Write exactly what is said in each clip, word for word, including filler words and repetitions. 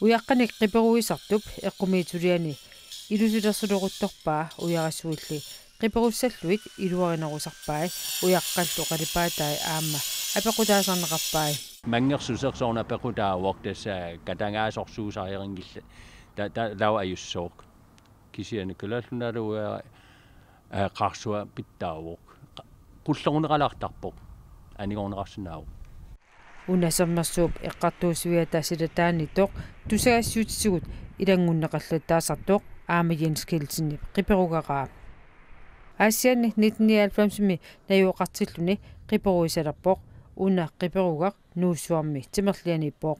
Ujaqqanik qiperuisartup eqqumiitsuliani ilusilersuleruttorpaa ujarassuilli qiperussallugit iluarinerusarpai ujaqqallu qalipaatai aamma apeqqutaasarneqarpai. Manngersuseq soorunami apeqqutaavoq tassa katangaasorsuusariaqanngillat. Ta-, ta-, taava ajussooq. Kisianni kalaallit nunaaluugaat, eh, qaarsuaq pitsaavoq. Qa-, qulleruneqalaartarpoq. Anigorneqarsinnaavoq. Una Sermersuup eqqartuussiviata silataanittoq tusagassiuutitigut ilanngunneqallattaasartoq aamma Jens Kielsenip qiperugaraa. Aasianni nitten nioghalvfemsimi najugaqartilluni qiperuisalerpoq, una qiperugaq Nuussuarmi timerlianiippoq.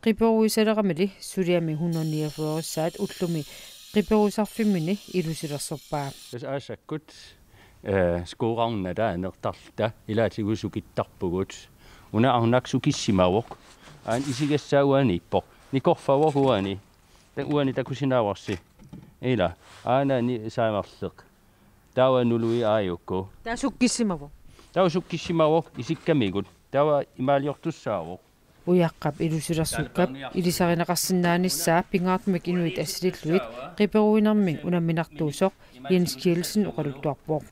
Qiperuisaleramili suliami hundrede niogfyrre-ssaat ullumi qiperusarfimmini ilusilersorpaa. Tassa aasakkuut, eh, skuurarnata anertarluta ilaatigut sukittarpugut. Una arnaq sukissimavoq. Aana isigassaa uaniippoq. Nikorfavoq uani. Ta-, uani takusinaavarsi. Ila. Aana ni saamerleq. Taava nului aajuku. Taava sukkissimavoq. Taava sukkissimavoq isikkamigut. Taava imaaliortussaavoq. Ujaqqap ilusilersukkap ilisarineqarsinnaanissaa pingaartumik inuit assilillugit qiperuinermi unamminartuusoq Jens Kielsen oqaluttuarpoq.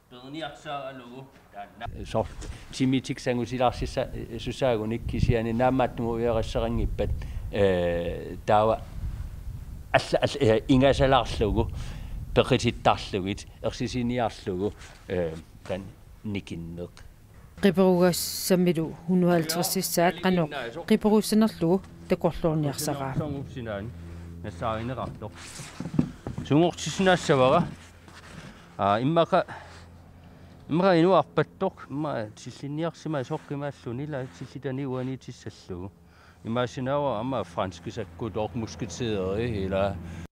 Soorlu timitik sangusilaarsussaa-, sussaagunik kisianni naammattumut ujarissarinngippat, eh, taava alla-, alla-, eh, ingasalaarlugu, peqitittarlugit, ersisiniarlugu, eh, taanna nikinneq. Qiperugassamilu hundrede halvtreds-issaat qanoq qiperussanerlugu takorloorniarsaraa. Nassaarineqartoq. Sumortissinaassavara. Aa, immaqa, immaqa inuarpattoq, immaqa tillinniarsimasoq imaalluni ila tillitani uaniitissallugu. Imaassinnaavoq aamma franskisakkut Otte Musketerit ila.